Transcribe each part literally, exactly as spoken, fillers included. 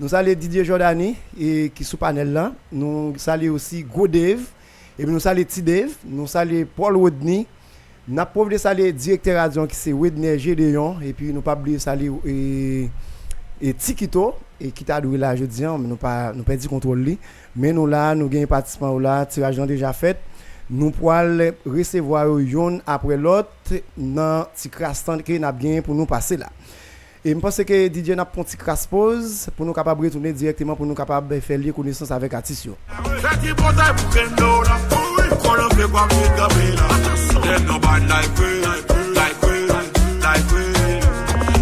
Nou salye Didier Jordany e ki sou panèl la. Nou salye osi Gwo Dave. Epi nou salye Ti Dave. Nou salye Paul Rodney. N ap pwofite salye direktè radyo an ki se Wedner Gedeon. Epi nou p ap bliye salye e, e Tikito e ki ta dwe la jodi an, men nou pa nou pèdi kontwòl li. Men nou la, nou gen patisipan yo la, tiraj lan deja fèt. Nou pwal resevwa yo yonn apre lòt nan ti kras tan ke n ap genyen pou nou pase la. E m panse ke D J n ap pran ti kras poz pou nou kapab retounen dirèkteman pou nou kapab fè lye konesans avèk atis yo. Fè ti pòtay pou Kendo la. Wi, konnen se kwa fi kanpe la. Dem no bad like we, like we, like we.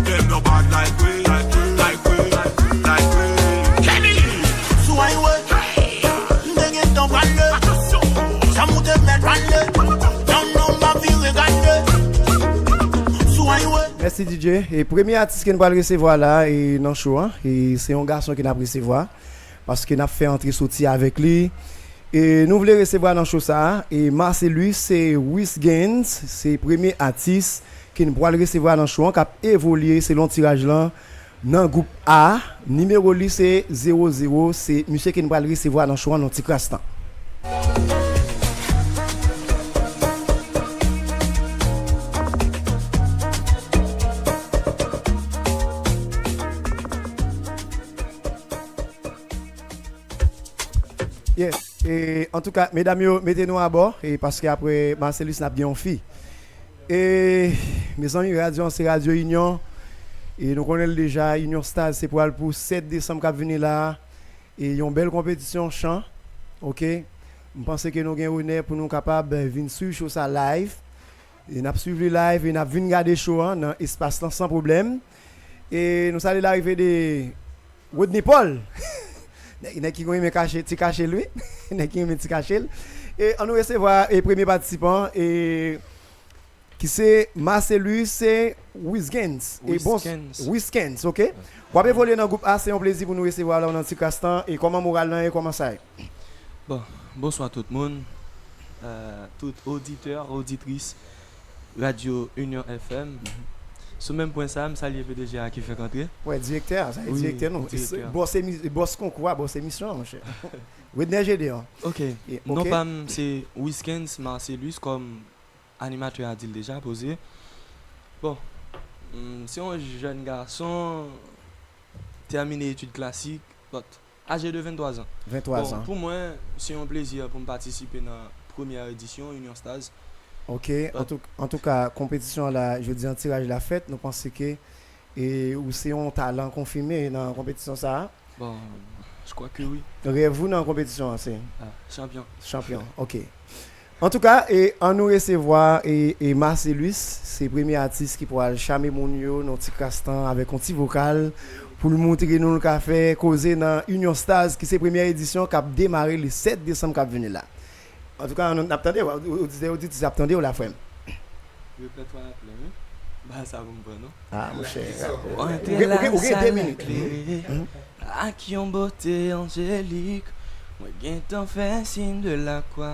Dem no bad like we, like we, like we. Kenny! Sou highway, m te gentan prale. Janm ou te mèt prale. Non, non, m ap vire gade. Sou highway. Mèsi D J. E premye atis ke n pral resevwa la e nan show an, e se yon gason ke n ap resevwa paske n ap fè antre soti avèk li. E nou vle resevwa nan show sa a e Marcelus e Wisgens, se premye atis ke n pral resevwa nan show an k ap evolye selon tiraj lan nan gwoup A. Nimewo li se zewo zewo, se misye ke n pral resevwa nan show an nan ti kras tan. Yeah. E, antouka, medam yo, mete nou abò, e paske apre Marcelus n ap gen yon fi. E, mezanmi, radyo an se Radyo Inyon. E nou konnen l deja, Inyon Stars se pral pou sèt desanm k ap vini la a. E yon bèl konpetisyon chan. Oke. M panse ke nou gen onè pou nou kapab, eh, vin swiv show sa live. E n ap swiv li live e n ap vin gade show an nan espas lan san pwoblèm. E nou salye larive de Rodney Paul. Nèg, nèg ki renmen kache, ti kache l, wi. Nèg ki renmen ti kache l. E ann nou resevwa, e premye patisipan, e ki se Marcelus, se Wisgens. E bon, Wisgens. Wisgens, oke. W ap evolye nan gwoup A, se yon plezi pou nou resevwa w la nan ti kras tan. E kòman moral lan ye, kòman sa ye? Bon, bonswa tout moun, euh, tout oditè, oditris Radyo Inyon F M. Sou menm pwen sa, m salye P D G a ki fèk antre. Wè, direktè a, sa e direktè nou. Bòs emi-, bòs konkou a, bòs emisyon an, monchè. Wedner Gedeon. Ok. Non pa m se Wiskens Marcelus, kòm animatè a di l deja, poze. Bon, m se yon jèn gason, tèmine etid klasik, but aje de venntwa zan. Venntwa zan. Bon, pou mwen, se yon plezi pou m patisipe nan premyè edisyon Union Stars. Ok, antouka, konpetisyon an la, jodi an tiraj la fèt, nou panse ke e ou se yon talan konfime nan konpetisyon sa a? Bon, je crois que oui. Rèv ou nan konpetisyon an se? Ah, chanpyon. Chanpyon, ok. Antouka, e ann nou resevwa e, e Marcelus, se premye atis ki pral chame moun yo nan ti kras tan avèk yon ti vokal pou l montre nou l ka fè koze nan Union Stars, ki se premyè edisyon k ap demare le sèt desanm k ap vini la. Antouka, n ap tande w, oditè, oditris ap tande w la, frè m. Repètwa a plen, wi. Ba sa pou m pran, non. Ah, monchè. Ou gen, ou gen, ou gen de minit. Ak yon bote anjelik, mwen gentan fè siy de lakwa.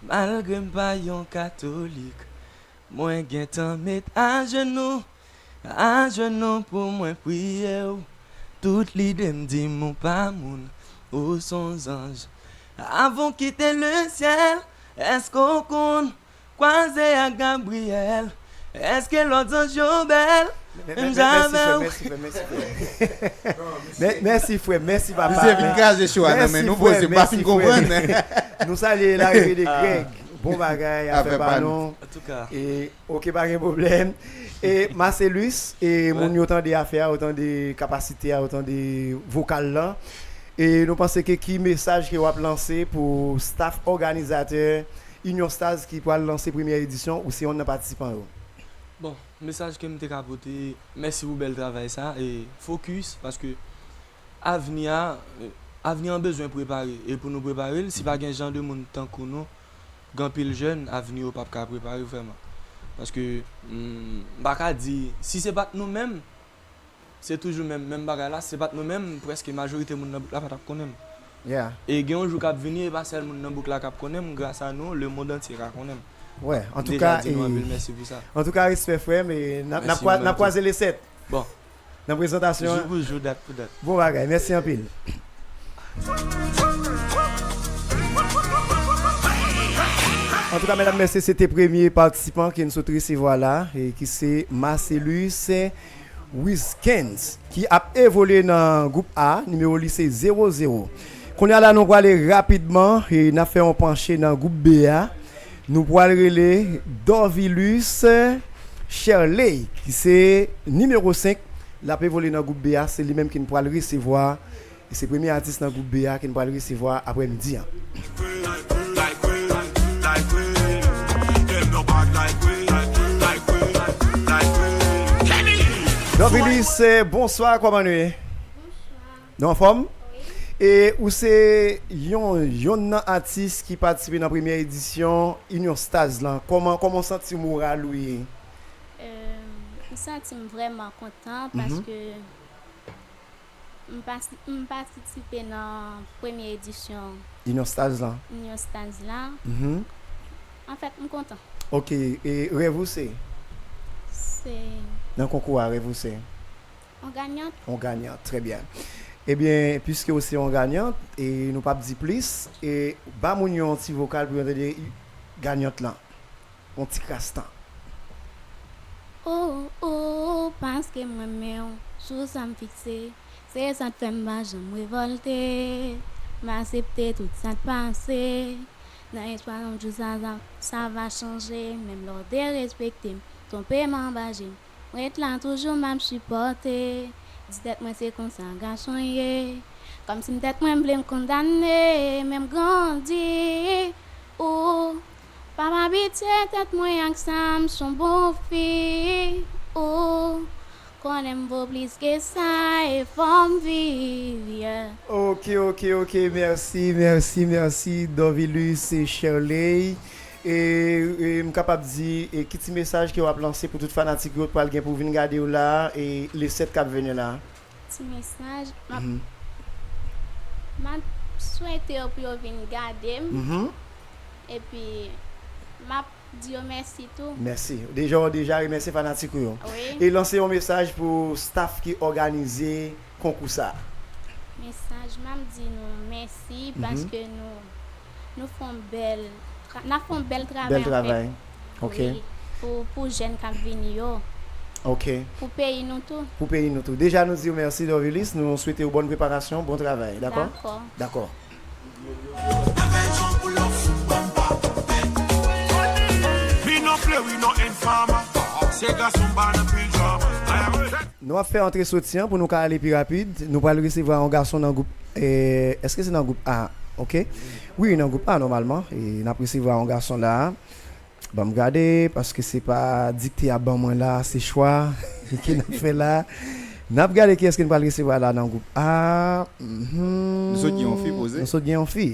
Malgre m pa yon katolik, mwen gentan met ajenou, ajenou pou mwen priye w. Tout lide m di m ou pa moun, ou s on zanj. Avan w kite le syèl, èske w konn kwaze ak Gabriyèl? Èske lòt zanj yo bèl menm jan avè w? Mèsi, frè, mèsi, frè. Mèsi, frè, mèsi, papa. Misye vin kraze show a nan men nou, poze, m pa fin konprann. Nou salye larive de Greg. Bon bagay, afè pa nou. Antouka. E, ok, pa gen pwoblèm. E, Marcelus, e, moun yo tande afè a, yo tande kapasite a, yo tande vokal lan. E nou panse ke ki mesaj ke w ap lanse pou staff òganizatè Union Stars ki pral lanse premyè edisyon, ou se yonn nan patisipan yo? Bon, mesaj ke m te ka pote, mèsi pou bèl travay sa, e fokis, paske avni a, avni an bezwen prepare, e pou nou prepare l, si pa gen jan de moun tankou nou, gen anpil jèn, avni yo p ap ka prepare vrèman. Paske, m, m pa ka di, si se pa t nou menm, se toujou menm, menm bagay la, si se pa t nou menm, prèske majorite moun nan bouk la pa t ap konnen m. Yeah. E gen yon jou k ap vini, e pa sèl moun nan bouk la k ap konnen m, gras a nou, lemonn antye ka konnen m. Wè, antouka, deja di nou anpil mèsi pou sa. Antouka, respè, frè m, e n ap, n ap kwa-, n ap kwaze le sèt. Bon. Nan prezantasyon an. Jou pou jou, dat pou dat. Bon bagay, mèsi anpil. Antouka, medam, mesye, se te premye patisipan ke n sot resevwa la, e ki se Marcelus Wiskens, ki ap evolye nan gwoup A, nimewo li se zewo zewo. Kounye a la, nou prale rapidman, e n ap fè yon panche nan gwoup B a. Nou pral rele Dorvilus Sherley, ki se nimewo senk. L ap evolye nan gwoup B a, se li menm ke n pral resevwa. E se premye atis nan gwoup B a ke n pral resevwa aprèmidi an. Dorvilus, bonswa, kòman nou ye? Nou anfòm? E ou se yon, yonn nan atis ki patisipe nan premyè edisyon Union Stars lan. Kòman, kòman w santi moral ou ye? Euh, m santi m vrèman kontan paske m pati- m patisipe nan premye edisyon Union Stars lan. Union Stars la. Anfèt, m kontan. Ok, e rèv ou se? Se Nan konkou a, rèv ou se? On ganyant. On ganyant, trè byen. Ebyen, piske ou se yon ganyant, e nou p ap di plis, e ba moun yo yon ti vokal pou yo tande ganyant lan. Yon ti kras tan. Oh, oh, paske m renmen w, sou sa m fikse. Se sa k fè m pa janm revòlte. M aksepte tout sa k pase. Nan espwa yon jou sa, sa, sa va chanje. Menm lè w derespekte m, twonpe m anba je m. Mwen ret la toujou m ap sipòte. Di tèt mwen se konsa gason ye. Kòmsi m tèt mwen m vle m kondane. Men m grandi. Ou pa m abitye tèt mwen ak sa m s on bon fi. Ou konnen m vo plis ke sa e fò m viv. Yeah. Ok, ok, ok, mèsi, mèsi, mèsi Dorvilus Sherley. E, e m kapab di, e ki ti mesaj ke w ap lanse pou tout fanatik yo k pral gen pou vin gade w la, e le sèt k ap vini la? Ti mesaj, m ap m ap swete yo pou yo vin gade m. Epi m ap di yo mèsi tou. Mèsi. Deja, w deja remèsye fanatik ou yo. Wi. E lanse yon mesaj pou staff ki òganize konkou sa. Mesaj, m ap di nou mèsi paske nou nou fè yon bèl tra- n ap fè yon bèl travay Bèl travay. Ok. Wi, pou, pou jèn k ap vini yo. Ok. Pou peyi nou tou. Pou peyi nou tou. Deja nou di w mèsi Dorvilus, nou swete w bòn preparasyon, bon travay, dakò? Dakò. Dakò. Mi no play with no informer. Se gason ba nan pil drama. Nou ap fè antre soti an pou nou ka ale pi rapid. Nou pral resevwa yon gason nan gwoup, eh, èske se nan gwoup A? Ok. Wi, nan gwoup A nòmalman. E n ap resevwa yon gason la. Ban m gade, paske se pa dikte y ap ban mwen la, se chwa ke n ap fè la. N ap gade kiyès ke n pral resevwa la nan gwoup A. Mhm. Nou sot gen yon fi poze. Nou sot gen yon fi.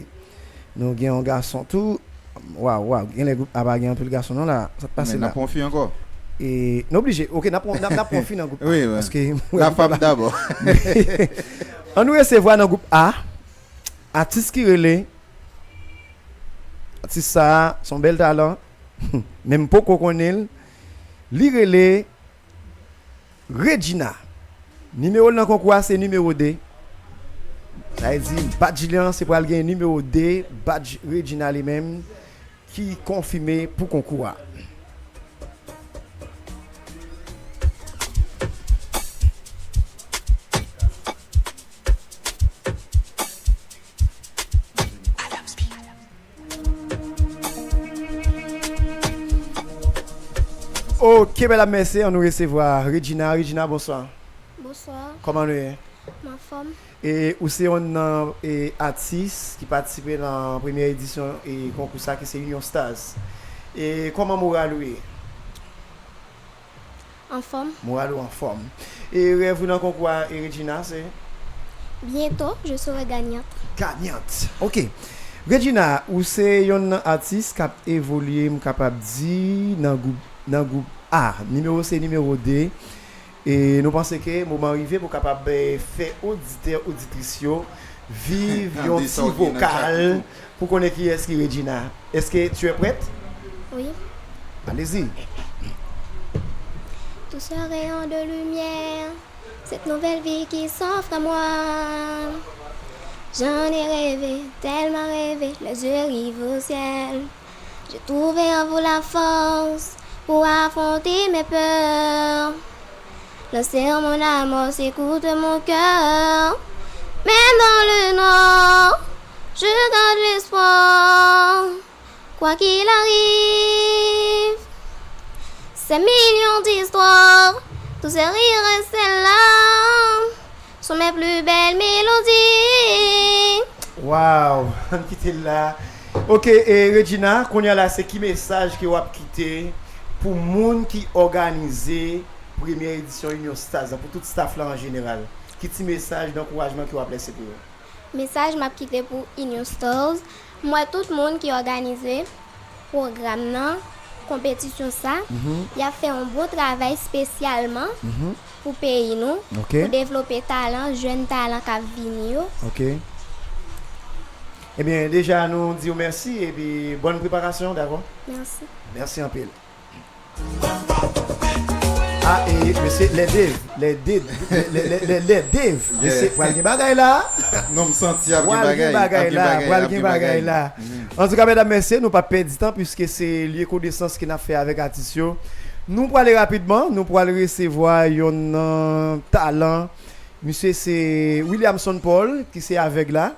Nou gen yon gason tou. Waw, waw, genlè gwoup A pa gen anpil gason non la. Sa k pase Men n la? Ap pran fi ankò. E, n oblije. Ok, n ap pran, n ap, n ap pran fi nan gwoup A. Wi, wi. Paske La femme d'abord. An nou resevwa nan gwoup A, atis ki rele, atis sa a, se yon bèl talan, men m poko konnen l. Li rele Regina. Nimewo l nan konkou a se nimewo de. Sa vle di, badj li an, se pral gen nimewo de, badj Regina li menm, ki konfime pou konkou a. Ok, medam, mesye, an nou resevwa Regina. Regina, bonswa. Bonswa, Kòman nou ye? m anfòm. E ou se yonn nan e, atis ki patisipe nan premyè edisyon e, konkou sa ki se Union Stars. E kòman moral ou ye? Anfòm. Moral ou anfòm. E rèv ou nan konkou a, e Regina, se? Bientôt, je serai gagnante. Gagnante. Ok. Regina, ou se yonn nan atis k ap evolye, m kapab di, nan gwoup, nan gwoup A. Nimewo se nimewo de. E nou panse ke moman rive pou kapab eh, fè oditè, oditris yo viv yon Tande sa ti w gen nan vokal tchak ou. Pou konnen kiyès ki Regina. Est-ce que tu es prête? Oui. Allez-y. Tout ce rayon de lumière Cette nouvelle vie qui s'offre à moi, j'en ai rêvé, tellement rêvé, les yeux rivés au ciel. J'ai trouvé en vous la force pour affronter mes peurs. Le sermon de la mort s'écoute mon cœur. Même dans le noir, je garde l'espoir. Quoi qu'il arrive, ces millions d'histoires, tous ces rires et ces larmes sont mes plus belles mélodies. Wow, ann kite l la. Ok, e Regina, kounye a la, se ki mesaj ke w ap kite pou moun ki òganize premyè edisyon Union Stars la, pou tout staff la an jeneral? Ki ti mesaj dankourajman ke w ap lese pou yo? Mesaj m ap kite pou Union Stars, m wè tout moun ki òganize pwogram nan, konpetisyon sa, y ap fè yon bon travay espesyalman pou peyi nou, Ok. Pou devlope talan, jèn talan k ap vini yo. Ok. Ebyen, deja, nou di w mèsi epi bòn preparasyon, dakò? Mèsi. Mèsi anpil. Ah, e mesye, lè Dave, lè Dave, lè, lè, lè, lè Dave, mesye, pral gen bagay la. Non, m santi ap gen Pral gen bagay. bagay la, pral gen bagay la. Antouka, medam, mesye, nou p ap pèdi tan, piske se lye konesans ke n ap fè avèk atis yo. Nou prale rapidman, nou pral resevwa yon nan talan. Misye se Williamson Paul, ki se avèg la.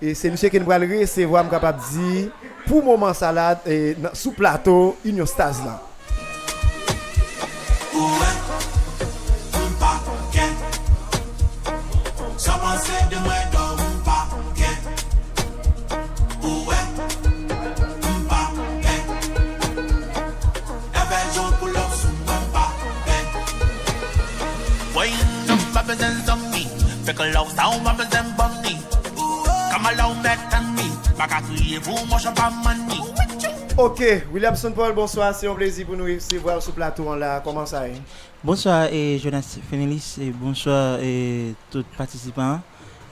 E se misye ke n pral resevwa, m kapab di, pou moman sa la, e, nan, sou plato Union Stars la. Ou wè, m pa kè. Sa w panse de mwen, dò, m pa kè. Ou wè, m pa kè. Leve jan koulè sou mwen, m pa kè. Boy, m pa bezwen zanmi. Fèk love sa, ou pa bezwen banni. Kama la ou mèt tann mi. Pa ka kriye pou mwen, chan pa manni. Ok, Williamson Paul, bonswa. Se yon plezi pou nou resevwa w sou plato an la. Kòman sa ye? Bonswa, e, Jonas Fenilis, e, bonswa, e, tout patisipan an.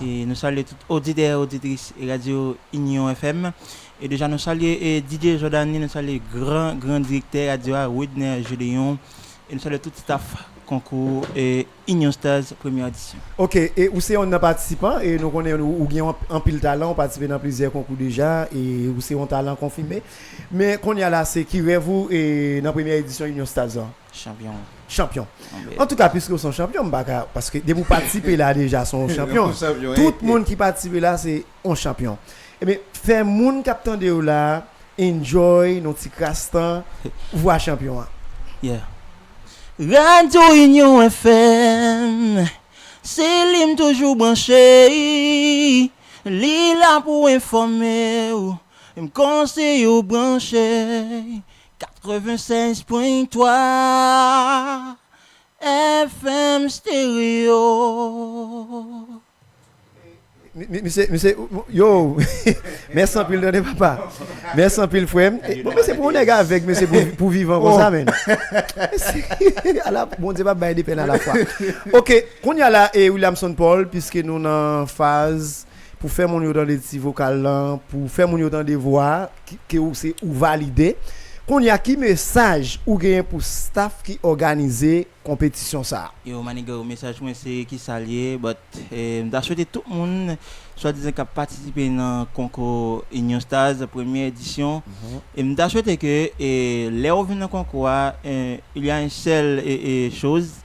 E nou salye tout oditè, oditris, e, radyo Union F M. E deja nou salye, e, D J Jordany, nou salye gran, gran direktè radyo a, Widner Gedeon. E nou salye tout staff konkou, e, Union Stars premyè edisyon. Ok, e ou se yon nan patisipan, e nou konnen ou, ou gen yon anpil talan, ou patisipe nan plizyè konkou deja, e ou se yon talan konfime. Men kounye a la, se ki rèv ou, e nan premyè edisyon Union Stars la? Chanpyon. Chanpyon. Antouka, piske ou se yon chanpyon, m pa ka, paske depi ou patisipe la deja, se yon chanpyon. Tout moun ki patisipe la, se yon chanpyon. Ebyen, fè moun k ap tande w la, enjoy, nan ti kras tan, vwa chanpyon an. Yeah. Radyo Union F M, se li m toujou branche, li la pou enfòme w, m konseye w branche, katrevensèz pwen twa F M Stereo. Mi- mi- Misye, misye, yo, mèsi anpil, tande papa. Mèsi anpil, frè m. E, bon, mesye, pou yon nèg avèg, mesye, pou, pou vivan konsa, men. Ala, Bondye pa bay de pèn alafwa. Ok, kounye a la, e Williamson Paul, piske nou nan faz pou fè moun yo tande ti vokal lan, pou fè moun yo tande vwa, ki- ke ou se ou valide. Kounye a, ki mesaj ou genyen pou staff ki òganize konpetisyon sa a? Yo, Manigo, mesaj mwen se ki sa l ye, but, eh, m ta swete tout moun, swadizan k ap patisipe nan konkou Union Stars, premye edisyon, e m ta swete ke, eh, lè w vin nan konkou a, eh, il y a un seul, eh, eh, chose,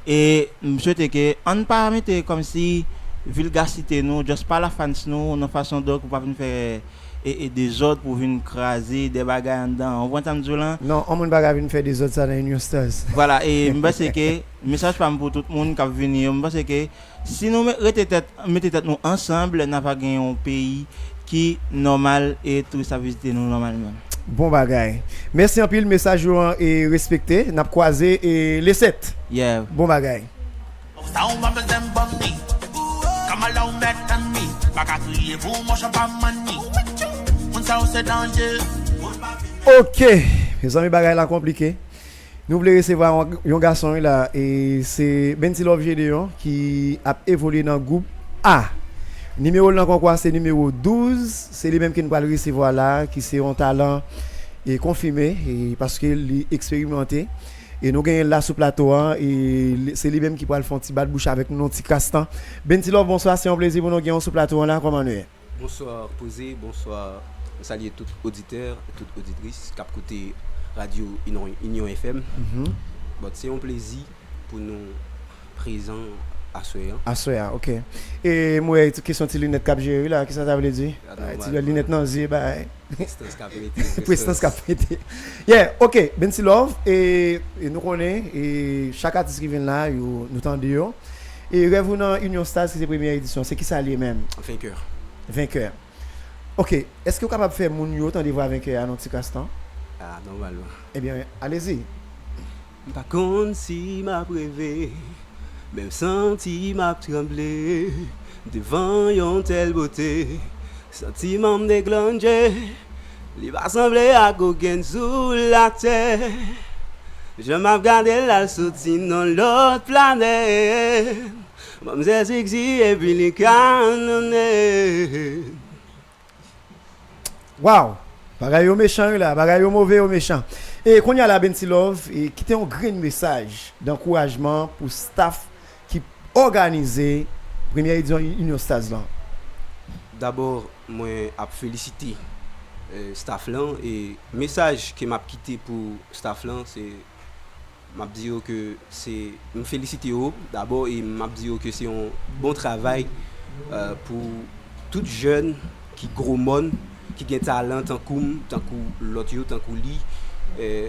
e m swete ke ann pa mete kòmsi vilgasite nou, just pa la fans nou, nan fason donk ou pa vin fè e, e dezòd pou vin kraze de bagay anndan an. Ou konprann sa m di w lan? Non, yon moun pa ka vin fè dezòd sa nan Union Stars. Vwala, e m panse ke mesaj pa m pou tout moun k ap vini yo, m panse ke si nou me- rete tèt, mete tèt nou ansanm, n ap gen yon peyi ki nòmal e touris ap vizite nou nòmalman. Bon bagay. Mèsi anpil, mesaj ou an e respekte. N ap kwaze e le sèt. Yeah. Bon bagay. Sa ou pa bezwen ban m ni. Kama la ou mèt tann mi. Pa ka kriye pou mòch an pa manni. Moun sa yo se danje. Ok, mezanmi, bagay la konplike. Nou vle resevwa yon, yon gason wi la, e se Bentilove Gedeon ki ap evolye nan gwoup A. Nimewo l nan konkou a se nimewo douz, se li menm ke n pral resevwa la, ki se yon talan e konfime, e paske li eksperimante. E nou genyen l la sou plato an, e li- se li menm ki pral fè yon ti bat bouch avèk nou nan ti kras tan. Benty Love, bonswa, se yon plezi pou nou gen w sou plato an la, kòman nou ye? Bonswa Poze, bonswa. M salye tout oditè, tout oditris k ap koute radyo Union, Union F M. Mhm. Bon, se yon plezi pou nou prezan aswè an. Aswè a, ok. E m wè ti kesyon ti linèt k ap jere wi la, kisa sa vle di? Ah, Bay ti nòmal. Linèt nan zye, bay. Prestans k ap mete. Prestans k ap mete. Yeah, ok, Benty Love, e, e nou konnen, e chak atis ki vin la, yo, nou tande yo. E rèv ou nan Union Stars, ki se premyè edisyon, se kisa l ye menm? Venkè. Venkè. Ok, èske w kapab fè moun yo tande vwa Venkè a nan ti kras tan? Ah, nòmalman. Ebyen, alezi. M pa konn si m ap reve, men m santi m ap tranble devan yon tèl bote. Santiman m deklannje, li pa sanble ak okenn sou latè. Jan m ap gade l, l al soti nan lòt planèt. Manmzèl seksi epi li kanonnen. Wow! Bagay yo mechan wi la, bagay yo move, yo mechan. E kounye a la, Benty Love, e kite yon grenn mesaj d ankourajman pou staff ki òganize premyè edisyon Union Stars lan. Dabò, mwen ap felisite eh, staff lan, e mesaj ke m ap kite pou staff lan, se m ap di yo ke se, m felisite yo dabò, e m ap di yo ke se yon bon travay eh, pou tout jèn ki gwo mòn, ki gen talan tankou m, tankou lòt yo, tankou li. Eh,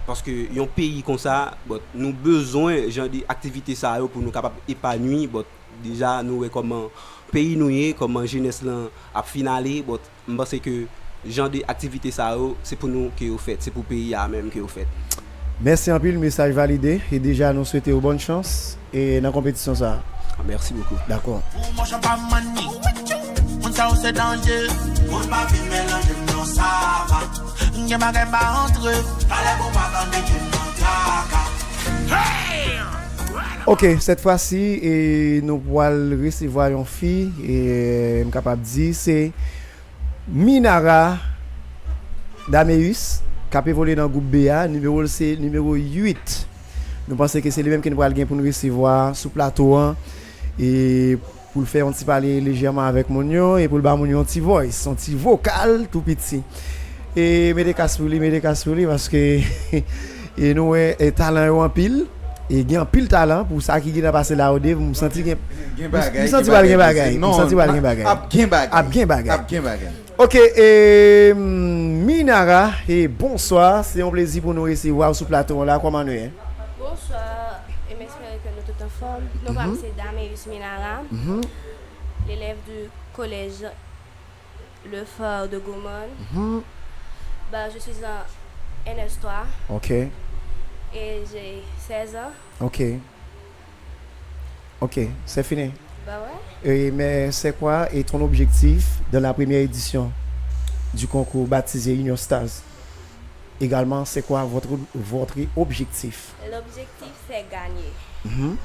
paske yon peyi konsa, bon, nou bezwen jan de aktivite sa yo pou nou kapab epanwi. Bon, deja nou wè kòman peyi nou ye, kòman jenès lan ap fin ale. Bon, m panse ke jan de aktivite sa yo, se pou nou ke yo fèt, se pou peyi a menm ke yo fèt. Mèsi anpil, mesaj valide. E deja, nou swete w bòn chans e nan konpetisyon sa a. Mèsi bokou. Dakò. Pou mouch an pa manni. Moun sa yo se danje. Moun pa vin melanje m nan sava. M gen bagay m pa antre. Talè pou pa tande ke m nan traka. Ok, cette fois-ci, e nou pral resevwa yon fi, e m kapab di se Minara Dameus, k ap evolye nan gwoup B a, nimewo l se nimewo uit. Nou panse ke se li menm ke nou pral gen pou nou resevwa sou plato an, e pou l fè yon ti pale lejèman avèk moun yo, e pou l ba moun yo yon ti voice, yon ti vokal tou piti. E mete kas pou li, mete kas pou li, paske e nou wè e talan yo anpil, e gen anpil talan pou sa ki gen nan pase la o dev, m santi gen, Gen m bagay, m santi gen pral gen bagay, bagay, m non, santi pral gen n- bagay. Ap gen bagay. Ap gen bagay. Ap gen bagay. Ok, e, mm, Minara, e bonswa, se yon plezi pou nou resevwa w sou plato an la, kòman nou ye? Bonsoir, et m'espère que nous tout en forme. Nous, c'est Dameus Minara, l'élève du collège Le Phare de Gaumont. Bah, je suis en N S trois Ok, et j'ai seize ans. ok. Ok, c'est fini. Bah ouais. Et, mais c'est quoi est ton objectif dans la première édition du concours baptisé Union Stars? Également, c'est quoi votre, votre objectif? L'objectif, c'est gagner. Mhm.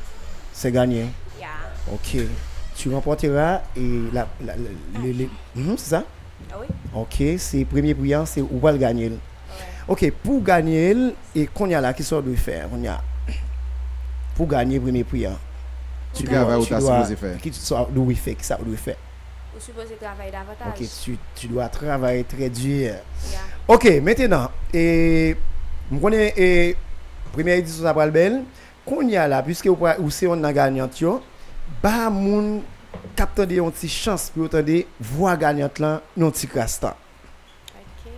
C'est gagné. Yeah. Ok. Tu remporteras et la, la, la- le- le- Mhm, c'est ça? Ah oui? Ok, se premye pri an, se ou pral gagné l. Ok, pou gagné l, e kounye a la, ki sa w dwe fè kounye a? Pou gagné premye pri an. Ki travay ou ta sipoze fè? Ki sa w dwe fè, ki sa w dwe fè? Ou sipoze travay davantaj. Ok, tu, tu dois travailler très dur. Yeah. Ok, maintenant, e, m konnen e, premye edisyon sa pral bèl. Kounye a la, piske ou, pral- ou se yon nan ganyant yo, ba moun k ap tande yon ti chans pou yo tande vwa ganyant lan yon ti kras tan. Ok.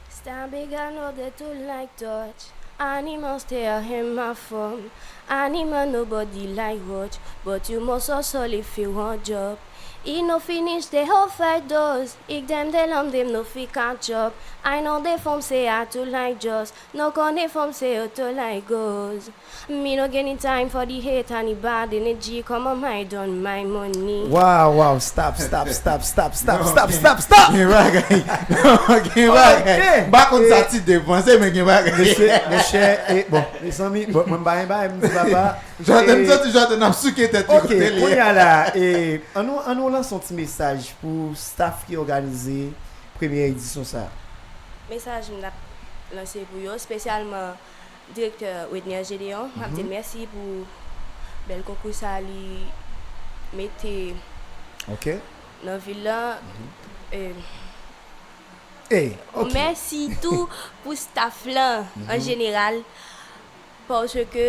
Stan big, I know they too like touch. Animal stay a in my form. Animal nobody like watch. But you must hustle if you want job. E no finish the whole fight doors. Ik dem de lam dem no fi catch up. I know the form say I too like just. No konn the form say you too like goes. Me no get any time for the hate and the bad energy. Come on, my don, my money. Wow, wow, stop, stop, stop, stop, stop, stop, stop, stop. Gen bagay. Non, gen bagay. Ok. M pa konn sa ti depanse, men gen bagay. Mesye, mesye, e, bon, mezanmi, bon, mwen m pa gen bagay, m di papa. Jòdèn, m E, santi Jòdèn ap souke tèt li Ok, kote li. Kounye a la, e, an nou, an nou lanse yon ti mesaj pou staff ki òganize premye edisyon sa. Mesaj m t ap lanse pou yo, espesyalman direktè Wedner Gédéon. M ap di l mèsi pou bèl konkou sa li mete Ok. nan vil la. E, Ey, ok. Mèsi tou pou staff lan an jeneral, paske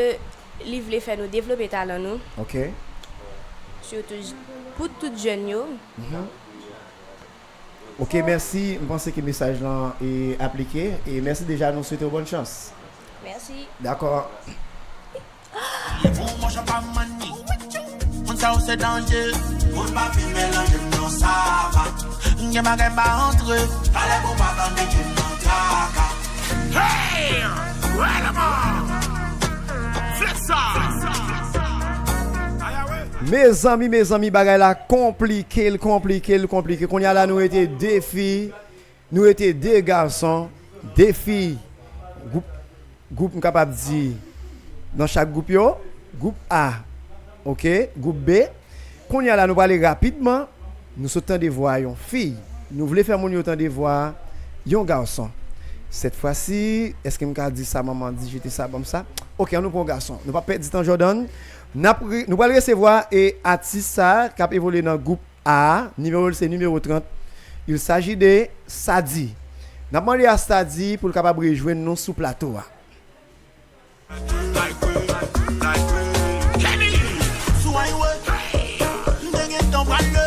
li vle fè nou devlope talan nou, Ok. sitou j- pou tout jèn yo. Ok, mèsi. M panse ke mesaj lan e aplike. E mèsi deja, nou swete w bòn chans. Mèsi. Dakò. Leve w manjan pa manni. Moun sa yo se danje. Moun pa vin melanje m non, sa va. M gen bagay m pa antre. Talè pou pa tande ke m nan traka. Hey! Wè lè mò! Flex sa! Mezanmi, mezanmi, bagay la konplike, l konplike, l konplike. Kounye a la, nou rete de fi, nou rete de gason, de fi. Gwoup, gwoup, m kapab di, nan chak gwoup yo, gwoup A, ok, gwoup B. Kounye a la, nou prale rapidman, nou sot tande vwa yon fi. Nou vle fè moun yo tande vwa yon gason. Sèt fwa si, èske m ka di sa, manman di jete sa, ban m sa? Ok, an nou pran yon gason. Nou pa pèdi tan, Jordan. N ap re- nou pral resevwa e atis sa k ap evolye nan gwoup A, nimewo l se nimewo trant. Il s'agit de Sadi. N ap mande a Sadi pou l kapab rejwenn nou sou plato a. Sou highway, m te gentan prale.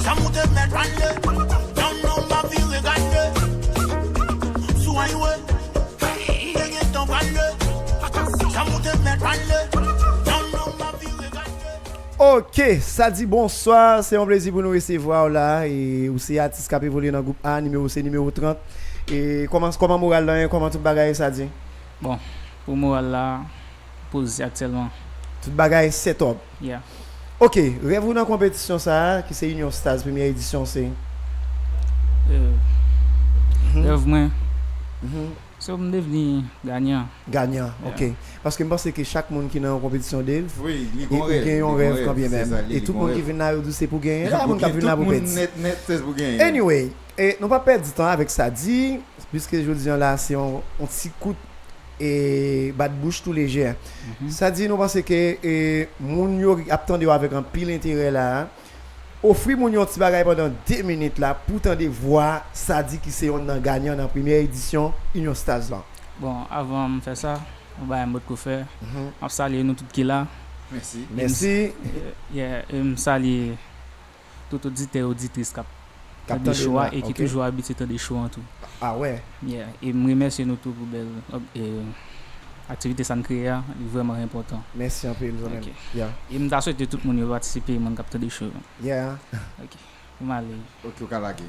Sa moute mèt prale. Non, non, m ap vire gade. Sou highway, m te gentan prale. Sa moute mèt prale. Non, non, m ap vire gade. Ok, Sadi, bonswa. Se yon plezi pou nou resevwa w la. E ou se atis k ap evolye nan gwoup A, nimewo se nimewo trant. E kòman, kòman moral lan ye? Kòman tout bagay ye, Sadi? Bon, pou moral la, poze aktyèlman. Tout bagay set up. Yeah. Ok, rèv ou nan konpetisyon sa a, ki se Union Stars premyè edisyon, se? Euh, rèv mwen, se pou m devni ganyan. Ganyan, ok. Paske m panse ke chak moun ki nan yon konpetisyon, Dave, Wi, li e gon ou rèv. gen yon Li gon rèv kanmenm. Se sa, li, E li tout gon moun ki rèv. vin la, yo di se pou genyen. La, moun k ap vin la pou Tout pèdi. Moun nèt, nèt, se pou genyen. Anyway, e nou pa pèdi tan avèk Sadi, piske jodi an la, se yon, yon ti kout e bat bouch tou lejè. Sadi, nou panse ke e, moun yo ap tande w avèk anpil enterè la a. Ofri moun yo yon ti bagay pandan de minit la pou tande vwa Sadi ki se yonn nan ganyan nan premyè edisyon Union Stars lan. Bon, avan m fè sa, yon bagay m potko fè. M ap salye nou tout ki la. Mèsi. Mèsi. Yeah, e m salye tout oditè, oditris k ap K ap tande tande show a la, e ki ok. toujou abitye tande show an tou. Ah wè. Yeah, e m remèsye nou tou pou bèl e, aktivite sa n kreye a, li vrèman enpòtan. Mèsi anpil, zanmi. Ok. Yeah. E m ta swete tout moun yo patisipe, moun k ap tande show yo. Yeah. Ok, pou m ale. Ok, ou ka lage.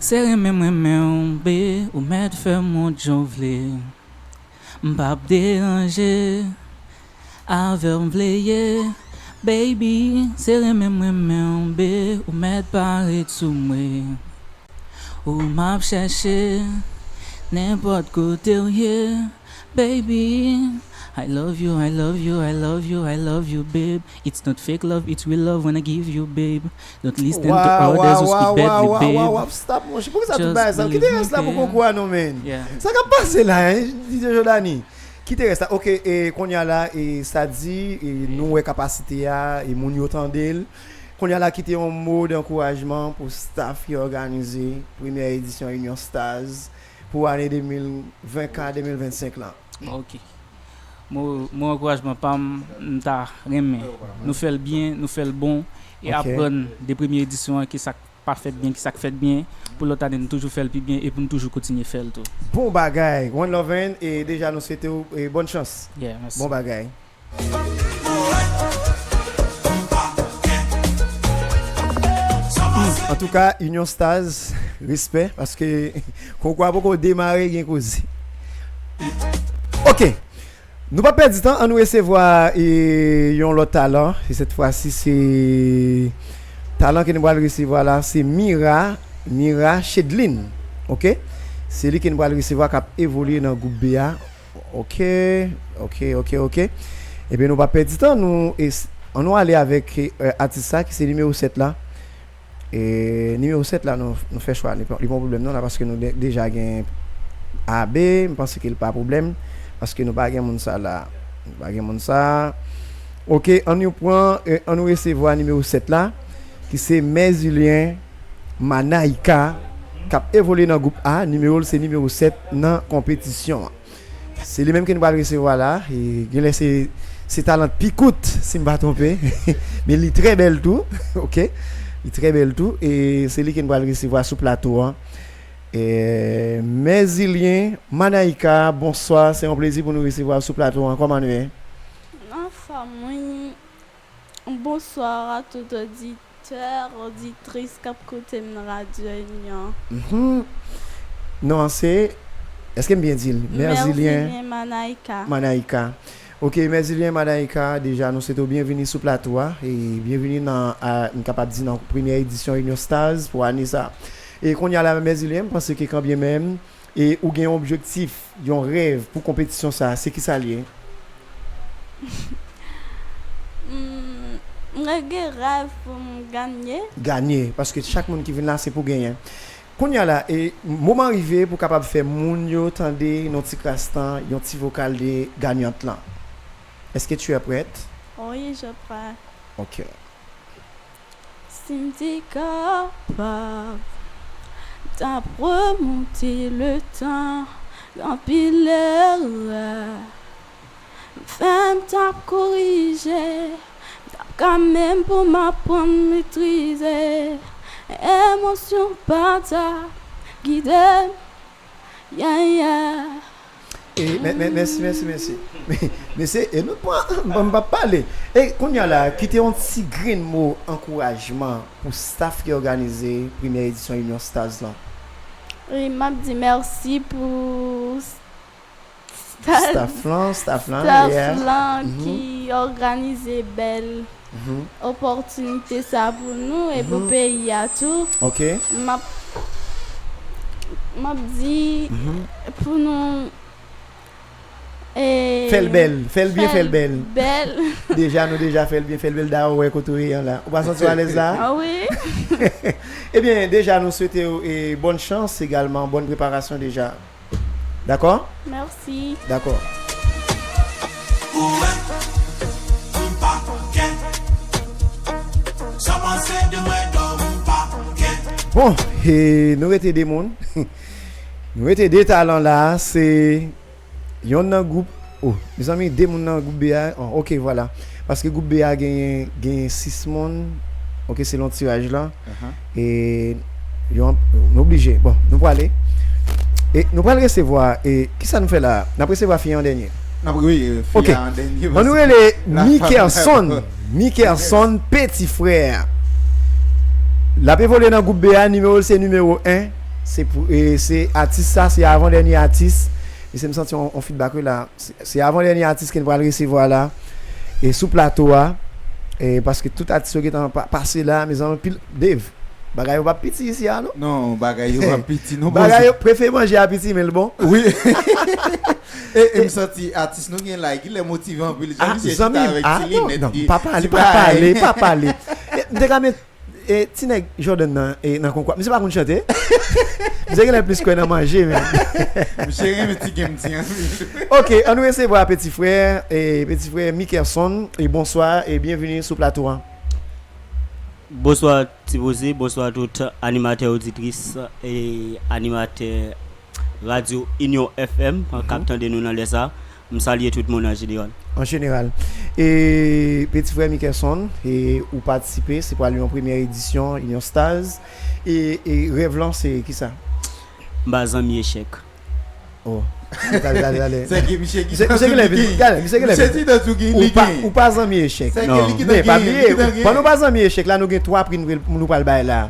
Se renmen m renmen w, be, ou mèt fè m wont jan w vle. M p ap deranje, avè w m vle ye. Baby, se renmen m renmen w, be, ou mèt parèt sou mwen. Ou m ap chèche, nenpòt kote w ye. Baby, I love you, I love you, I love you, I love you, babe. It's not fake love, it's real love when I give you, babe. Don't listen to Waw, others waw, who waw, speak badly, waw, waw, babe. waw, waw, stop, monchè. Poukisa tout Just bagay sa? Kite believe rès la me, pou babe. Konkou a non, men. Yeah. Sa k ap pase la, hein, D J Jordany? Kite rès la. Ok, e kounye a la, e Sadi, e nou wè kapasite a, e moun yo tande l. Kounye a la, kite yon mo dankourajman pou staff ki òganize premyè edisyon Union Stars pou ane de mil ven ka de mil vennsenk lan. Ok. Mo, mo ankourajman pa m, m ta renmen nou fè l byen, nou fè l bon, e Ok. aprann de premye edisyon an ki sa k pa fèt byen, ki sa k fèt byen, pou lòt ane nou toujou fè l pi byen e pou nou toujou kontinye fè l tou. Bon bagay, One Love and, e deja nou swete w e bòn chans. Yeah, mèsi. Bon bagay. Hmm, antouka, Union Stars, respè, paske konkou a poko demare, gen koze. Ok, nou pa pèdi tan, an nou resevwa e, yon lòt talan. E sèt fwa si, se talan ke nou pral resevwa la, se Mira, Mira Chedlin. Ok? Se li ke nou pral resevwa k ap evolye nan gwoup B a. Ok, ok, ok, ok. Ebyen, nou pa pèdi tan, nou, e, s- an nou ale avèk e, atis sa ki se nimewo sèt la. E nimewo sèt la, nou, nou fè chwa. Li pa li pa yon pwoblèm non la, paske nou de- deja gen A B, m panse ke l pa pwoblèm, paske nou pa gen moun sa la. Nou pa gen moun sa. Ok, ann nou pran, eh, ann nou resevwa nimewo sèt la, ki se Mèzilyen Manaika, k ap evolye nan gwoup A, nimewo l se nimewo sèt nan konpetisyon an. Se li menm ke nou pral resevwa la, e genlè se, se talan pi kout, si m pa twonpe, men li trè bèl tou, ok? Li trè bèl tou, e se li ke nou pral resevwa sou plato an. E, Mèzilyen Manaika, bonswa, se yon plezi pou nou resevwa w sou plato an. Kòman nou ye? Anfòm, wi. Bonsoir à tout auditeur, auditrice k ap koute m nan Radyo Inyon. Mhm. Non an se, èske m byen di l? Mèzilyen Mèzilyen Manaika. Manaika. Ok, Mèzilyen Manaika, deja nou swete w byenvini sou plato a, e byenvini nan, a, m kapab di nan premyè edisyon Inyon Stars pou ane sa. E kounye a la, Mèzilyen, m panse ke kanbyenmenm, e ou gen yon objektif, yon rèv pou konpetisyon sa, se ki sa l ye? Mm, mwen gen rèv pou m ganye. Ganye, paske chak moun ki vin la, se pou genyen. Kounye a la, e moman rive pou kapab fè moun yo tande nan ti kras tan, yon ti vokal de ganyant lan. Est-ce que tu es prête? Oui, je prêt. Ok. Si m te kapab, m t ap remonte le tan, gen anpil erè m fè, m t ap korije, m t ap ka menm pou m aprann metrize emosyon pa t ap gide m. Yeah, yeah. E, mè, mè, mèsi, mèsi, mèsi. Mesye, e nou pran, m, m p ap pale. E kounye a la, kite yon ti grenn mo ankourajman pou staff ki òganize premyè edisyon Inyon Stars lan. Wi, m ap di mèsi pou sta-, staff lan, staff lan, staff yeah. Lan mhm. Ki òganize bèl mhm. Opòtinite sa pou nou e pou mhm. Peyi a tou. Ok. M ap, m ap di mhm. Pou nou e, fè l bèl, fè l byen, fè l bèl. Bèl. Deja, nou deja fè l byen, fè l bèl. Dayè, ou wè kote w ye an la. Ou pa santi w alèz la? Ah wi. Ebyen, deja, nou swete w e, bòn chans egalman, bòn preparasyon deja. Dakò? Mèsi. Dakò. Bon, e, nou rete de moun. Nou rete de talan la, se yonn nan gwoup, oh, mezanmi, de moun nan gwoup B a, oh, ok, vwala. Paske gwoup B a genyen, genyen sis moun, ok, selon tiraj la. E yo, nou oblije. Bon, nou prale. E nou pral resevwa, e kisa nou fè la? N ap resevwa fi an dènye. N ap, wi, e, fi an dènye. Ann nou rele Mikerson. Mikerson, peti frè. L ap evolye nan gwoup B a, nimewo l se nimewo en. Se pou, e, se atis sa, se avan dènye atis. Mesye, m santi on, on feedback wi la. Se, se avan dènye atis ke n pral resevwa la. E sou plato a. E paske tout atis yo gentan pa, pase la, mezanmi, pil, Dave, bagay yo p ap piti isi a, non? Non, bagay yo p ap piti, non. Bagay yo, prefe manje a piti, men l bon. Wi. E, e m santi atis nou gen la, ki lè motive anpil. Jan misye chita avèk ti linèt, non, pa pale, pa pale, pa pale. E, m te ka met E, ti nèg Jordan nan, e, nan konkwa. Misye pa konn chante. Misye genlè plis kwè nan manje, men. Misye renmen ti game ti anpil. Ok, ann nou resevwa peti frè, e, peti frè Mikerson. E bonswa, e byenvini sou plato a. Bonswa, Ti Poze, bonswa tout animatè, oditris, e animatè Radyo Inyon F M, k ap tande nou nan lè sa. M salye tout moun an jeneral. An jeneral. E, peti frè Mikerson, e, ou patisipe, se pral yon premyè edisyon Inyon Stars. E, e rèv lan, se kisa? M pa zanmi echèk. Oh. Tale, tale, tale. Se ki misye ki misye, misye ki lè vin, gade, misye ki lè vin. Misye di dan tou gen, li gen. Ou pa zanmi echèk. Non. Men pa bliye, pandan w pa zanmi echèk la, nou gen twa pri nou, nou pral bay la.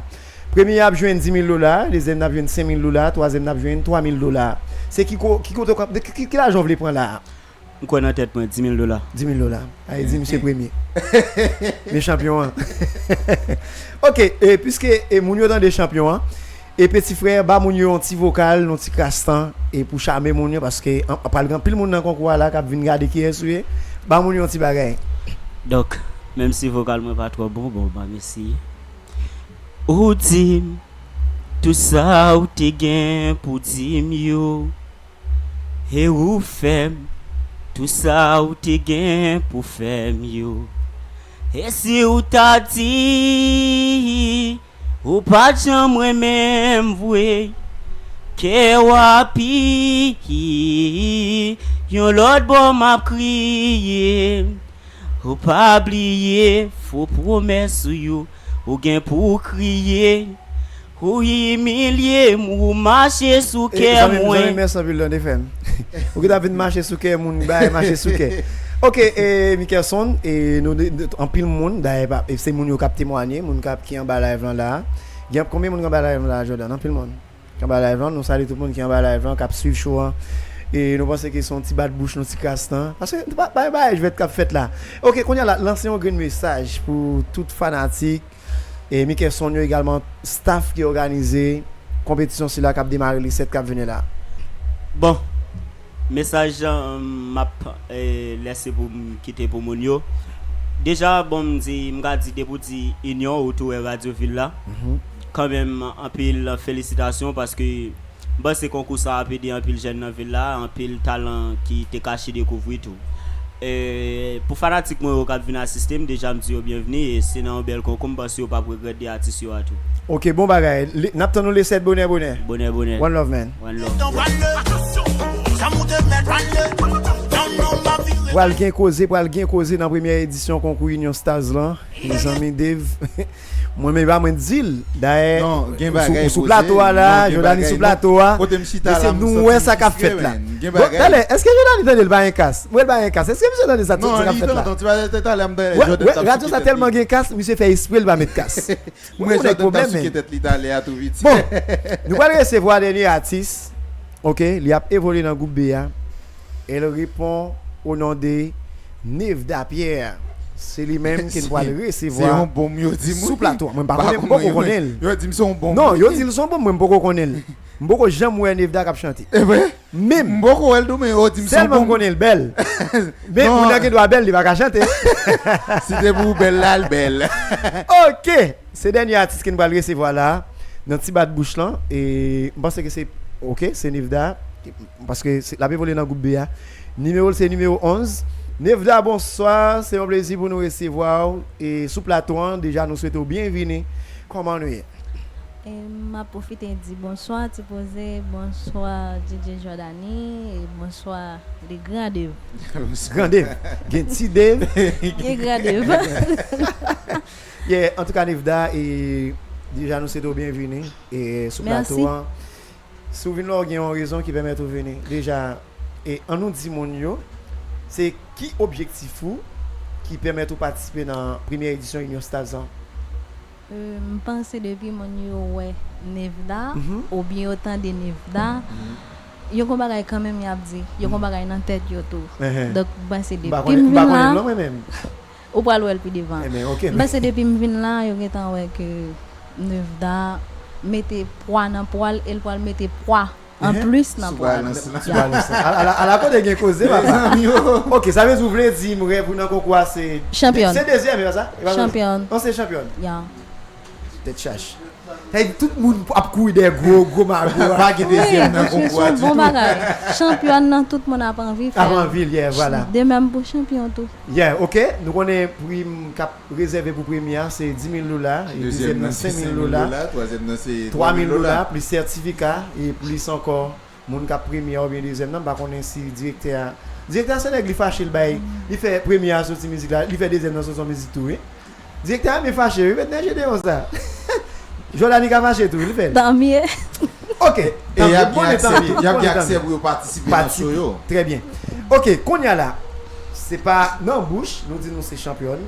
Premye a ap jwenn di mil dola, dezyèm nan ap jwenn senk mil dola, twazyèm nan ap jwenn twa mil dola. Se ki ko-, ki kote w ka, ki, ki, ki lajan w vle pran la a? M kwè nan tèt mwen, di mil dola. Di mil dola. A, e di misye premye. Men chanpyon an. Ok, e, piske, e, moun yo tande chanpyon an, e peti frè, ba moun yo yon ti vokal, yon ti kras tan, e pou chame moun yo, paske an, an pral gen anpil moun nan konkou a la k ap vin gade kiyès ou ye. Ba moun yo yon ti bagay. Donk, menm si vokal mwen pa twò bon, bon, m ap eseye. Ou di m tout sa ou te gen pou di m yo. E ou fè m tou sa ou te gen pou fè m yo. E si ou ta di ou pa t janm renmen m vre, kè w apiye yon lòt bò m ap kriye. Ou pa bliye fo pwomès ou yo, ou gen pou w kriye. Ou imilye m, ou mache sou kè mwen. Zanmi m, mèsi anpil tande fè m. Ou gentan vin mache sou kè moun, bay mache sou kè. Ok, e, Mickelson, e, nou, anpil moun, dayè, se moun yo k ap temwanye, moun k ap, ki anba live lan la. Gen konbyen moun ki anba live lan la, Jordan? Anpil moun. Ki anba live lan, nou salye tout moun ki anba live lan, k ap swiv show an. E nou panse ke se yon ti bat bouch, yon ti kras tan. Paske pa, pa, pa jwèt k ap fèt la. Ok, kounye a la, lanse yon grenn mesaj pou tout fanatik, e Mickelson yo egalman, staff ki òganize konpetisyon sila k ap demare le sèt k ap vini la. Bon, mesaj, um, m ap, eh, lèse pou m kite pou moun yo. Deja, bon, m di, m ka di, depi w di inyon, ou tou wè Radyo Vil la. Kanmenm, anpil felisitasyon, paske m panse konkou sa ap ede anpil jèn nan vil la, anpil talan ki te kache dekouvri tou. E, pou fanatik mwen yo k ap vin asiste m, deja m di yo byenvni, e se nan yon bèl konkou, m panse yo p ap regrèt de atis yo a tou. Ok, bon bagay. N ap tann nou le sèt bonè, bonè. Bonè, bonè. One love, man. One love. Pral gen koze, pral gen koze nan premyè edisyon konkou Union Stars lan. Mezanmi, Dave. Mwen menm pa mwen di l. Dayè, sou plato a la, Jodani sou plato a. Mesye, nou wè sa k ap fèt la. Bon, talè, èske Jodani tande l pa gen kas? Mwen, l pa gen kas. Èske misye tande sa, sa k ap fèt la? Radyo sa tèlman gen kas, misye fè espre l pa met kas. Mwen, nèg pwoblèm, men. Bon, nou pral resevwa dènye atis. Ok, li ap evolye nan gwoup B a. Elle répond au nom de Nevda Pierre. Se li menm ke n pral resevwa sou plato a. Mwen pa konnen, m poko konnen l. Non, yo di l se yon bonm, mwen m poko konnen l. M poko janm wè Nevda k ap chante. Menm. M poko wè l tou, men yo di m se yon bonm. Sèlman m konnen l bèl. Men moun nan gen dwa bèl, li pa ka chante. Si te pou bèl la, l bèl. Ok. Se dènye atis ke n pral resevwa la, nan ti bat bouch lan, e m panse ke se, ok, se Nevda, paske l ap evolye nan gwoup B a. Nimewo l se nimewo onz. Nevda, bonswa, se yon plezi pou nou resevwa w, e sou plato an, deja nou swete w byenvini. Kòman nou ye? E m ap pwofite di bonswa, Ti Poze, bonswa, D J Jordany, e bonswa, le Grand Dave. Grand Dave. Gen Ti Dave. Gen Grand Dave. Yeah, antouka, Nevda, e deja nou swete w byenvini, e sou plato an. Si w vin la, w gen yon rezon ki pèmèt ou vini. Deja, e ann nou di moun yo, se ki objektif ou ki pèmèt ou patisipe nan premyè edisyon Union Stars lan? E, m panse depi moun yo wè Nevda, oubyen yo tande Nevda, yo gon bagay kanmenm y ap di, yo gon bagay nan tèt yo tou. Donk, m panse depi m vin la, ou pral wè l pi devan. M panse depi m vin la, yo gentan wè ke Nevda mete pwa nan pwa l e l pral mete pwa anplis nan pwa l. Ala kote gen koze, papa. Ok, sa vle di ou vle di m rèv ou nan konkou a se chanpyòn. Se dezyèm, e pa sa? Chanpyòn. Non, se chanpyòn. Tèt chaje. Sa vle di tout moun ap kouri dèyè gwo, gwo mago a. Pa gen dezyèm nan konkou a ditou. Bon bagay. Chanpyòn nan tout moun ap anvi fè. Ap anvi l, yeah, vwala. De menm pou chanpyon tou. Yeah, ok. Nou konnen pri m k ap rezève pou premye a, se dis mil dola, e dezyèm nan senk mil dola, twazyèm nan se twa mil dola, plis sètifika, e plis ankò moun k ap premye a oubyen dezyèm nan, m pa konnen si direktè a, direktè a se nèg li fache, l bay, li fè premye a soti mizik la, li fè dezyèm nan soti yon mizik tou, wi. Direktè a byen fache, wi, met nèg Jedeon sa. Jòdani ka fache tou, li fè l. Tanmye. Ok. E y ap gen aksè, y ap gen aksè pou yo patisipe nan show yo. Trè byen. Ok, kounye a la, se pa nan bouch, nou di nou se chanpyòn.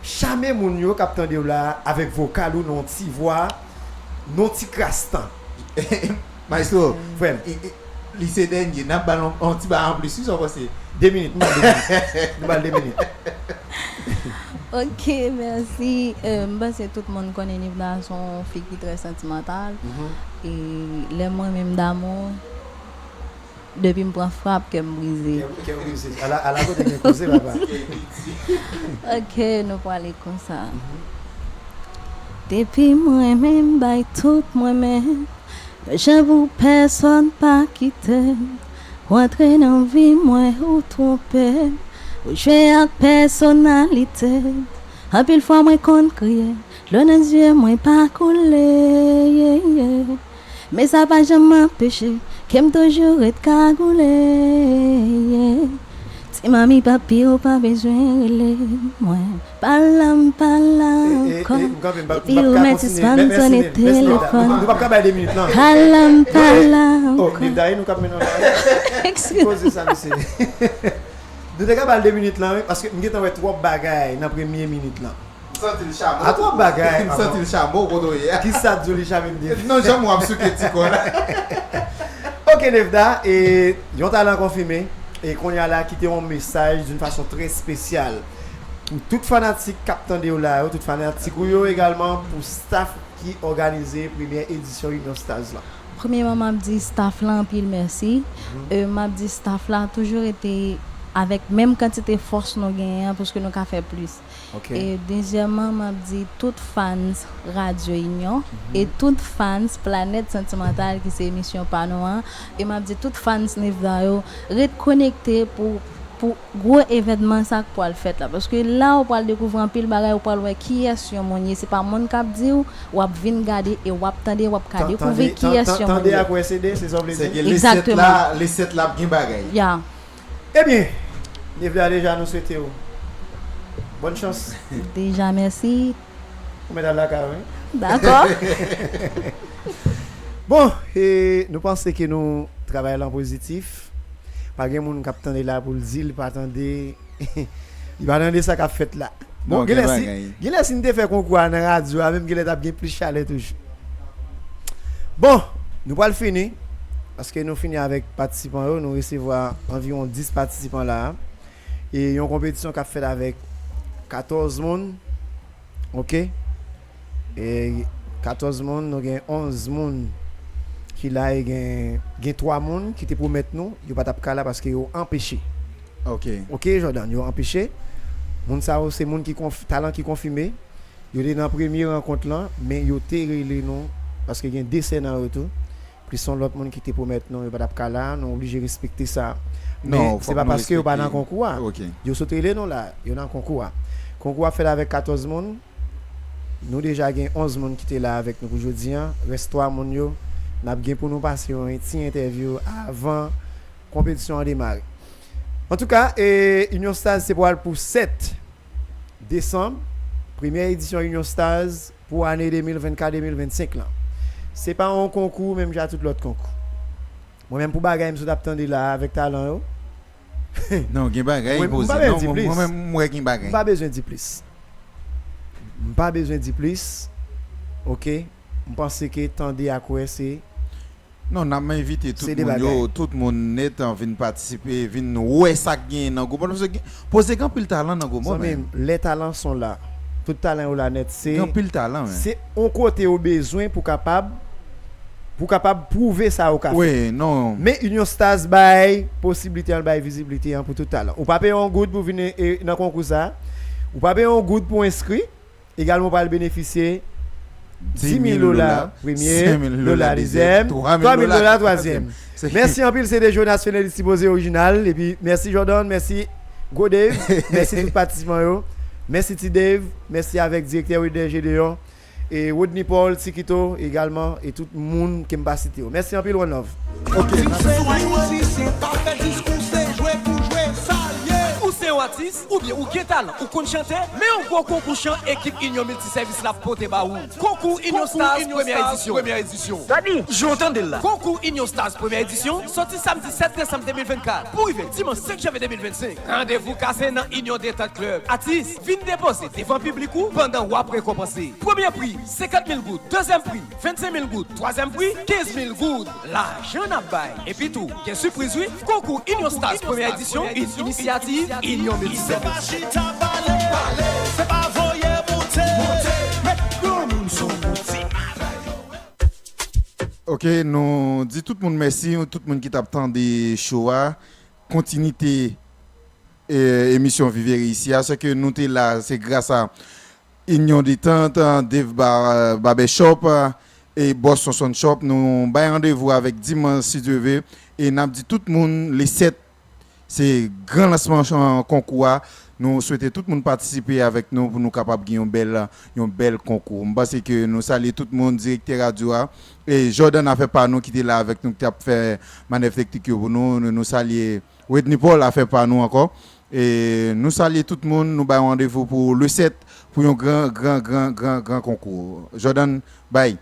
Chame moun yo k ap tande w la avèk vokal ou nan yon ti vwa, nan yon ti kras tan. Maestro, frè m, li se dènye, n ap ba l yon, yon ti bagay anplis, wi, sa w panse? De minit, nou ba l de minit. Nou ba l de minit. Ok, mèsi. Euh, m panse tout moun konnen Nivna se yon fi ki trè santimantal. E lè mwen menm damou, depi m pran frap, kè m brize. Kè, kè w brize. Ala, ala kote gen koze, papa. Ok, nou pwale konsa. Depi m renmen, m bay tout mwen, men yon jan pou pèsòn pa kite m. Ou antre nan vi mwen, ou twonpe m, ou jwe ak pèsonalite m. Anpil fwa mwen konn kriye, dlo nan zye mwen pa koule, yeah, yeah. Men sa pa janm anpeche ke m toujou ret kagoule, yeah. Ti manmi papi, ou pa bezwen rele mwen. Pa la, m pa la ankò. Epi ou mèt sispann sonnen telefòn. Nou p ap ka bay de minit lan. Pa la, m pa la ankò. Oh, Nilda, e nou k ap mennen la. Excuse. Poze sa, mesye. Nou te ka bay de minit lan, wi, paske m gentan wè twòp bagay nan premye minit lan. M santi l chamo. A twòp bagay. M santi l chamo kote w ye a. Ki sa Jolly Chamim di? Non, janm w ap souke ti kò la. Ok, Nevda, e yon talan konfime. E kounye a la, kite yon mesaj d'une façon très spéciale pou tout fanatik k ap tande w la yo, tout fanatik ou yo egalman, pou staff ki òganize premyè edisyon Union Stars lan. Premyèman, m ap di staff la anpil mèsi. E m ap di staff la toujou rete avèk menm kantite fòs nou genyen an, paske nou ka fè plis. Ok. E dezyèmman, m ap di tout fans Radyo Inyon e tout fans Planèt Santimantal, ki se emisyon pa nou an. E m ap di tout fans Nevda yo, ret konekte pou, pou gwo evènman sa k pral fèt la. Paske la, ou pral dekouvri anpil bagay, ou pral wè kiyès yon moun ye. Se pa moun k ap di w, w ap vin gade e w ap tande, w ap ka dekouvri kiyès yon moun ye. Tande ak wè se de, se sa w vle di? Se ke le sèt la, le sèt la ap gen bagay. Ya. Ebyen, Nevda, deja nou swete w bòn chans. Deja, mèsi. Ou mèt al lakay ou, wi. Dakò. Bon, e nou panse ke nou travay lan pozitif. Pa gen moun k ap tande la pou l di l pa tande, li pa tande sa k ap fèt la. Bon, genlè si, genlè si n te fè konkou a nan radyo a, menm genlè t ap gen plis chalè toujou. Bon, nou pral fini, paske nou fini avèk patisipan yo, nou resevwa anviwon dis patisipan la a. E yon konpetisyon k ap fèt avèk katòz moun, ok? E katòz moun, nou gen onz moun ki la e gen, gen twa moun ki te pwomèt nou, yo pa t ap ka la paske yo anpeche. Ok. Ok, Jordan, yo anpeche. Moun sa yo se moun ki konf-, talan ki konfime. Yo te nan premye rankont lan, men yo te rele nou, paske gen de sè nan yo tou. Plis yon lòt moun ki te pwomèt nou, yo pa t ap ka la, nou oblije respekte sa. Men se pa paske yo pa nan konkou a. Yo sot rele nou la, yo nan konkou a. Konkou a fèt avèk katòz moun. Nou deja gen onz moun ki te la avèk nou pou jodi a. Rès twa moun yo, n ap gen pou nou pase yon ti entèvyou avan konpetisyon an demare. Antouka, e, Union Stars se pral pou sèt desanm, premyè edisyon Union Stars pou ane de mil vennkat de mil vennsenk lan. Se pa yon konkou menm jan ak tout lòt konkou. Mwen menm pou bagay m sot ap tande la avèk talan yo. Non, gen bagay poze. Non, mwen, mwen menm m wè gen bagay. M pa bezwen di plis. M pa bezwen di plis. Ok? M panse ke tande ak wè se Non, n ap envite tout moun yo, tout moun nèt an vin patisipe, vin wè sa k genyen nan gwoup an. Paske gen, poze gen anpil talan nan gwoup an, menm. Lè talan son la, tout talan yo la nèt, se, gen anpil talan, men. Se yon kote yo bezwen pou kapab, pou kapab pwouve sa yo ka fè. Wi, non. Men Union Stars bay posiblite an, bay viziblite an pou tout talan. Ou pa peye yon goud pou vin, e, nan konkou sa. Ou pa peye yon goud pou enskri. Egalman, w pral benefisye di mil dola premye, senk mil dola dezyèm, twa mil dola twazyèm. Mèsi anpil, se te Jonas Fenelus Tiboze orijinal. Epi, mèsi Jordan, mèsi Gwo Dave, mèsi tout patisipan yo. Mèsi Ti Dave, mèsi avèk direktè Wilder Gedeon, e Rodney Paul, Tikito egalman, e tout moun ke m pa site yo. Mèsi anpil, one love. Ok. Si w se mizisyen, pa fè diskou, se jwe pou jwe, sa l ye. Ou se yon atis, oubyen ou gen talan, ou konn chante, men yon gwo konkou chan ekip Inyon Miltisèvis la pote ba ou. Konkou Inyon Stars premyè edisyon. Premyè edisyon. Sa di? Jan w tande l la. Konkou Inyon Stars premyè edisyon sòti samdi sèt desanm de mil vennkat pou rive dimanch senk janvye de mil vennsenk. Randevou kase nan Inyon Detant Club. Atis, vin depoze devan piblik ou pandan w ap rekonpanse. Premye pri, senkant mil goud. Dezyèm pri, vennsenk mil goud. Twazyèm pri, kenz mil goud. Lajan n ap bay. Epi tou, gen sipriz wi. Konkou Inyon Stars premyè edisyon, yon inisyativ Inyon Miltisèvis. Se pa chita pale, se pa voye monte, met granmoun sou wout. Ok, nou di tout moun mèsi, tout moun ki t ap tande show a. Kontinite, e, emisyon Viv e Reyisi a. Sèke nou te la, se gras a Inyon Detant, Dave Ba-, Barbershop, e Boston Sound Shop. Nou bay randevou avèk dimanch, si Dye ve. E n ap di tout moun, le sèt, se gran lansman chan-, konkou a. Nou swete tout moun patisipe avèk nou pou nou kapab gen yon bèl, yon bèl konkou. M panse ke nou salye tout moun, direktè radyo a. E Jordan Afè Pa Nou ki te la avèk nou, ki t ap fè manèv teknik yo pou nou. Nou, nou salye Wedney Paul, Afè Pa Nou ankò. E nou salye tout moun, nou bay randevou pou le sèt pou yon gran, gran, gran, gran, gran konkou. Jordan, bay.